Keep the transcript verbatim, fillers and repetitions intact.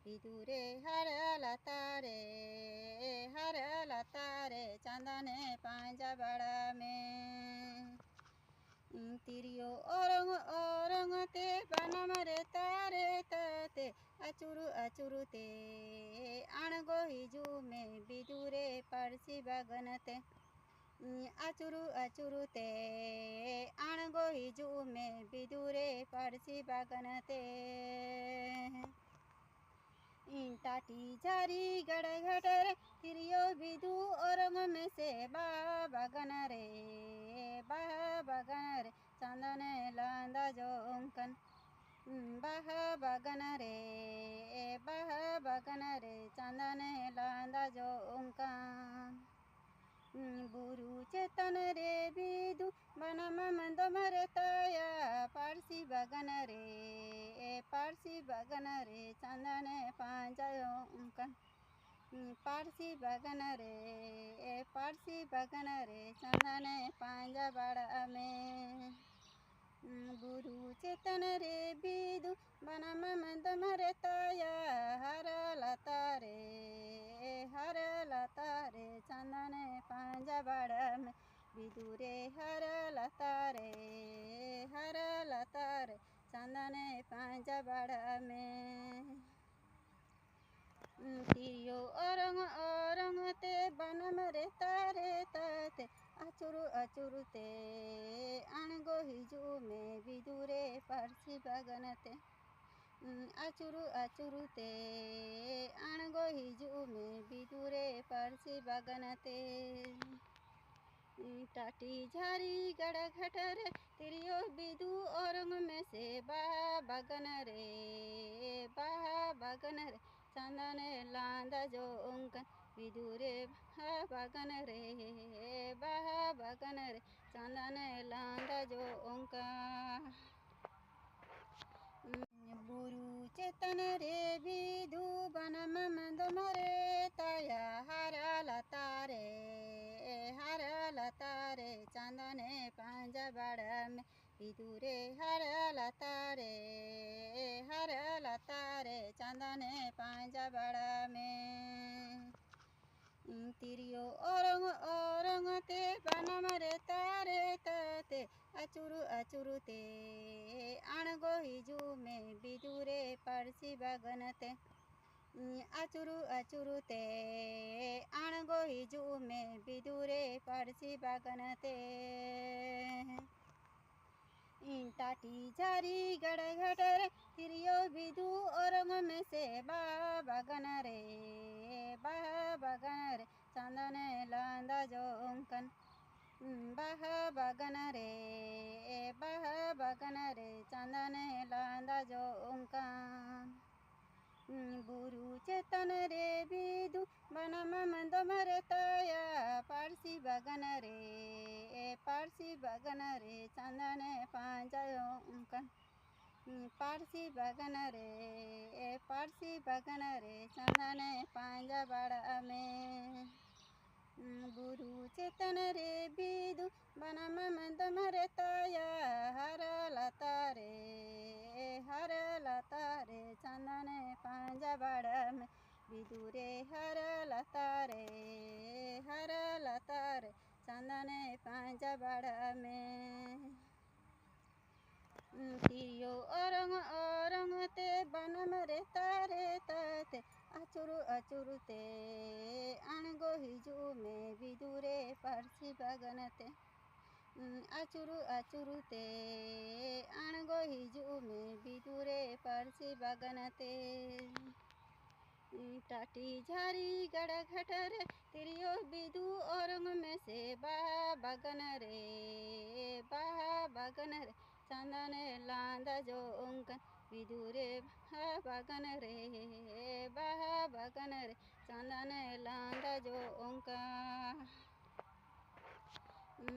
ᱵᱤᱫᱩᱨᱮ ᱦᱟᱨ ᱞᱟᱛᱟᱨᱮ, ᱦᱟᱨ ᱞᱟᱛᱟᱨᱮ ᱪᱟᱸᱫᱟᱱᱮ ᱯᱟᱸᱡᱟ ᱵᱟᱲᱟ ᱢᱮ᱾ ᱛᱤᱨᱭᱳ ᱚᱨᱚᱝ ᱚᱨᱚᱝ ᱛᱮ ᱵᱟᱱᱟᱢ ᱨᱮᱛᱟ ᱨᱮᱛᱟ ᱛᱮ ᱟᱹᱪᱩᱨ ᱟᱹᱪᱩᱨ ᱛᱮ ᱟᱬᱜᱚ ᱦᱤᱡᱩᱜ ᱢᱮ ᱵᱤᱫᱩᱨᱮ ᱯᱟᱹᱨᱥᱤ ᱵᱟᱜᱟᱱ ᱛᱮ᱾ ᱟᱹᱪᱩᱨ ᱟᱹᱪᱩᱨ ᱛᱮ ᱟᱬᱜᱚ ᱦᱤᱡᱩᱜ ᱢᱮ ᱵᱤᱫᱩᱨᱮ ᱯᱟᱹᱨᱥᱤ ᱵᱟᱜᱟᱱ ᱛᱮ᱾ ᱴᱟᱴᱤ ᱡᱷᱟᱹᱨᱤ ᱜᱟᱰᱟ ᱜᱷᱟᱴ ᱨᱮ ᱛᱤᱨᱭᱳ ᱵᱤᱫᱩ ᱚᱨᱚᱝ ᱢᱮᱥᱮ ᱵᱟᱦᱟ ᱵᱟᱜᱟᱱ ᱨᱮ, ᱵᱟᱦᱟ ᱵᱟᱜᱟᱱ ᱨᱮ ᱪᱟᱸᱫᱟᱱᱮ ᱞᱟᱸᱫᱟ ᱡᱚᱝ ᱠᱟᱱ᱾ ᱵᱟᱦᱟ ᱵᱟᱜᱟᱱ ᱨᱮ, ᱵᱟᱦᱟ ᱵᱟᱜᱟᱱ ᱨᱮ ᱪᱟᱸᱫᱟᱱᱮ ᱞᱟᱸᱫᱟ ᱡᱚᱝ ᱠᱟᱱ᱾ ᱵᱩᱨᱩ ᱪᱮᱛᱟᱱ ᱨᱮ ᱵᱤᱫᱩ ᱵᱟᱱᱟᱢ ᱫᱚᱢᱮ ᱨᱮᱛᱟᱭᱟ, ᱯᱟᱹᱨᱥᱤ ᱵᱟᱜᱟᱱ ᱨᱮ, ᱯᱟᱹᱨᱥᱤ ᱵᱟᱜᱟᱱ ᱨᱮ ᱪᱟᱸᱫᱟᱱᱮ ᱯᱟᱸᱡᱟᱭᱚᱜ ᱠᱟᱱ᱾ ᱯᱟᱹᱨᱥᱤ ᱵᱟᱜᱟᱱ ᱨᱮ, ᱯᱟᱹᱨᱥᱤ ᱵᱟᱜᱟᱱ ᱨᱮ ᱪᱟᱸᱫᱟᱱᱮ ᱯᱟᱸᱡᱟ ᱵᱟᱲᱟᱜ ᱢᱮ᱾ ᱵᱩᱨᱩ ᱪᱮᱛᱟᱱ ᱨᱮ ᱵᱤᱫᱩ ᱵᱟᱱᱟᱢ ᱫᱚᱢᱮ ᱨᱮᱛᱟᱭᱟ, ᱦᱟᱨ ᱞᱟᱛᱟᱨ ᱨᱮ, ᱦᱟᱨ ᱞᱟᱛᱟᱨ ᱨᱮ ᱪᱟᱸᱫᱟᱱᱮ ᱯᱟᱸᱡᱟ ᱵᱟᱲᱟᱜ ᱢᱮ᱾ ᱵᱤᱫᱩᱨᱮ ᱦᱟᱨ ᱞᱟᱛᱟᱨ ᱨᱮ, ᱦᱟᱨ ᱞᱟᱛᱟᱨ ᱨᱮ ᱪᱟᱸᱫᱟᱱᱮ ᱯᱟᱸᱡᱟ ᱵᱟᱲᱟᱜ ᱢᱮ᱾ ᱛᱤᱨᱭᱳ ᱚᱨᱚᱝ ᱚᱨᱚᱝ ᱛᱮ ᱵᱟᱱᱟᱢ ᱨᱮᱛᱟ ᱨᱮᱛᱟ ᱛᱮ ᱟᱹᱪᱩᱨ ᱟᱹᱪᱩᱨ ᱛᱮ ᱟᱬᱜᱚ ᱦᱤᱡᱩᱜ ᱢᱮ ᱵᱤᱫᱩᱨᱮ ᱯᱟᱹᱨᱥᱤ ᱵᱟᱜᱟᱱ ᱛᱮ᱾ ᱟᱹᱪᱩᱨ ᱟᱹᱪᱩᱨ ᱛᱮ ᱟᱬᱜᱚ ᱦᱤᱡᱩᱜ ᱢᱮ ᱵᱤᱫᱩᱨᱮ ᱯᱟᱹᱨᱥᱤ ᱵᱟᱜᱟᱱ ᱛᱮ᱾ ᱴᱟᱴᱤ ᱡᱷᱟᱹᱨᱤ ᱜᱟᱰᱟ ᱜᱷᱟᱴ ᱨᱮ ᱛᱤᱨᱭᱳ ᱵᱤᱫᱩ ᱚᱨᱚᱝ ᱢᱮᱥᱮ ᱵᱟᱦᱟ ᱵᱟᱜᱟᱱ ᱨᱮ, ᱵᱟᱦᱟ ᱵᱟᱜᱟᱱ ᱨᱮ ᱪᱟᱸᱫᱟᱱᱮ ᱞᱟᱸᱫᱟ ᱡᱚᱝ ᱠᱟᱱ᱾ ᱵᱤᱫᱩᱨᱮ ᱵᱟᱦᱟ ᱵᱟᱜᱟᱱ ᱨᱮ, ᱵᱟᱦᱟ ᱵᱟᱜᱟᱱ ᱨᱮ ᱪᱟᱸᱫᱟᱱᱮ ᱞᱟᱸᱫᱟ ᱡᱚᱝ ᱠᱟᱱ᱾ ᱵᱩᱨᱩ ᱪᱮᱛᱟᱱ ᱨᱮ ᱵᱤᱫᱩ ᱵᱟᱱᱟᱢ ᱫᱚᱢᱮ ᱨᱮᱛᱟᱭᱟ, ᱦᱟᱨ ᱞᱟᱛᱟᱨ ᱨᱮ, ᱦᱟᱨ ᱞᱟᱛᱟᱨ ᱨᱮ ᱪᱟᱸᱫᱟᱱᱮ ᱯᱟᱸᱡᱟ ᱵᱟᱲᱟ ᱢᱮ᱾ ᱵᱤᱫᱩᱨᱮ ᱦᱟᱨ ᱞᱟᱛᱟᱨ ᱨᱮ, ᱦᱟᱨ ᱞᱟᱛᱟᱨ ᱨᱮ ᱪᱟᱸᱫᱟᱱᱮ ᱯᱟᱸᱡᱟ ᱵᱟᱲᱟ ᱢᱮ᱾ ᱛᱤᱨᱭᱳ ᱚᱨᱚᱝ ᱚᱨᱚᱝ ᱛᱮ ᱵᱟᱱᱟᱢ ᱨᱮᱛᱟ ᱨᱮᱛᱟ ᱛᱮ ᱟᱹᱪᱩᱨ ᱟᱹᱪᱩᱨ ᱛᱮ ᱟᱬᱜᱚ ᱦᱤᱡᱩᱜ ᱢᱮ ᱵᱤᱫᱩᱨᱮ ᱯᱟᱹᱨᱥᱤ ᱵᱟᱜᱟᱱ ᱛᱮ᱾ ᱟᱹᱪᱩᱨ ᱟᱹᱪᱩᱨ ᱛᱮ ᱟᱬᱜᱚ ᱦᱤᱡᱩᱜ ᱢᱮ ᱵᱤᱫᱩᱨᱮ ᱯᱟᱹᱨᱥᱤ ᱵᱟᱜᱟᱱ ᱛᱮ᱾ ᱴᱟᱴᱤ ᱡᱷᱟᱨᱤ ᱜᱟᱰᱟ ᱜᱷᱟᱴ ᱨᱮ ᱛᱤᱨᱭᱳ ᱵᱤᱫᱩ ᱚᱨᱚᱝ ᱢᱮᱥᱮ ᱵᱟᱦᱟ ᱵᱟᱜᱟᱱ ᱨᱮ, ᱵᱟᱦᱟ ᱵᱟᱜᱟᱱ ᱨᱮ ᱪᱟᱸᱫᱟᱱᱮ ᱞᱟᱸᱫᱟ ᱡᱚᱝ ᱠᱟᱱ᱾ ᱵᱟᱦᱟ ᱵᱟᱜᱟᱱ ᱨᱮ, ᱵᱟᱦᱟ ᱵᱟᱜᱟᱱ ᱨᱮ ᱪᱟᱸᱫᱟᱱᱮ ᱞᱟᱸᱫᱟ ᱡᱚᱝ ᱠᱟᱱ᱾ ᱵᱩᱨᱩ ᱪᱮᱛᱟᱱ ᱨᱮ ᱵᱤᱫᱩ ᱵᱟᱱᱟᱢ ᱫᱚᱢ ᱨᱮᱛᱟᱭᱟ, ᱯᱟᱹᱨᱥᱤ ᱵᱟᱜᱟᱱ ᱨᱮ, ᱯᱟᱹᱨᱥᱤ ᱵᱟᱜᱟᱱ ᱨᱮ ᱪᱟᱸᱫᱟᱱᱮ ᱯᱟᱸᱡᱟᱭᱚᱜ ᱠᱟᱱ᱾ ᱯᱟᱹᱨᱥᱤ ᱵᱟᱜᱟᱱ ᱨᱮ, ᱯᱟᱹᱨᱥᱤ ᱵᱟᱜᱟᱱ ᱨᱮ ᱪᱟᱸᱫᱟᱱᱮ ᱯᱟᱸᱡᱟ ᱵᱟᱲᱟ ᱢᱮ᱾ ᱵᱩᱨᱩ ᱪᱮᱛᱟᱱ ᱨᱮ ᱵᱤᱫᱩ ᱵᱟᱱᱟᱢ ᱫᱚᱢ ᱨᱮᱛᱟᱭᱟ, ᱦᱟᱨᱟ ᱞᱟᱛᱟᱨ ᱨᱮ, ᱦᱟᱨᱟ ᱞᱟᱛᱟᱨ ᱨᱮ ᱪᱟᱸᱫᱟᱱᱮ ᱯᱟᱸᱡᱟ ᱵᱟᱲᱟ ᱢᱮ᱾ ᱵᱤᱫᱩ ᱨᱮ ᱦᱟᱨᱟ ᱞᱟᱛᱟᱨ ᱨᱮ, ᱦᱟᱨᱟ ᱞᱟᱛᱟᱨ ᱨᱮ ᱪᱟᱸᱫᱟᱱᱮ ᱯᱟᱸᱡᱟ ᱵᱟᱲᱟ ᱢᱮ᱾ ᱛᱤᱨᱭᱳ ᱚᱨᱚᱝ ᱚᱨᱚᱝ ᱛᱮ ᱵᱟᱱᱟᱢ ᱨᱮᱛᱟ ᱨᱮᱛᱟ ᱛᱮ ᱟᱹᱪᱩᱨ ᱟᱹᱪᱩᱨ ᱛᱮ ᱟᱬᱜᱚ ᱦᱤᱡᱩᱜ ᱢᱮ ᱵᱤᱫᱩᱨᱮ ᱯᱟᱹᱨᱥᱤ ᱵᱟᱜᱟᱱ ᱛᱮ᱾ ᱟᱹᱪᱩᱨ ᱟᱹᱪᱩᱨ ᱛᱮ ᱟᱬᱜᱚ ᱦᱤᱡᱩᱜ ᱢᱮ ᱵᱤᱫᱩᱨᱮ ᱯᱟᱹᱨᱥᱤ ᱵᱟᱜᱟᱱ ᱛᱮ᱾ ᱴᱟᱴᱤ ᱡᱷᱟᱨᱤ ᱜᱟᱰᱟ ᱜᱷᱟᱴ ᱨᱮ ᱛᱤᱨᱭᱳ ᱵᱤᱫᱩ ᱚᱨᱚᱝ ᱢᱮᱥᱮ ᱵᱟᱦᱟ ᱵᱟᱜᱟᱱ ᱨᱮ, ᱵᱟᱦᱟ ᱵᱟᱜᱟᱱ ᱨᱮ ᱪᱟᱸᱫᱟᱱᱮ ᱞᱟᱸᱫᱟ ᱡᱚᱝ ᱠᱟᱱ᱾ ᱵᱤᱫᱩ ᱨᱮ ᱵᱟᱦᱟ ᱵᱟᱜᱟᱱ ᱨᱮ, ᱵᱟᱦᱟ ᱵᱟᱜᱟᱱ ᱨᱮ ᱪᱟᱸᱫᱟᱱᱮ ᱞᱟᱸᱫᱟ ᱡᱚᱝ ᱠᱟᱱ᱾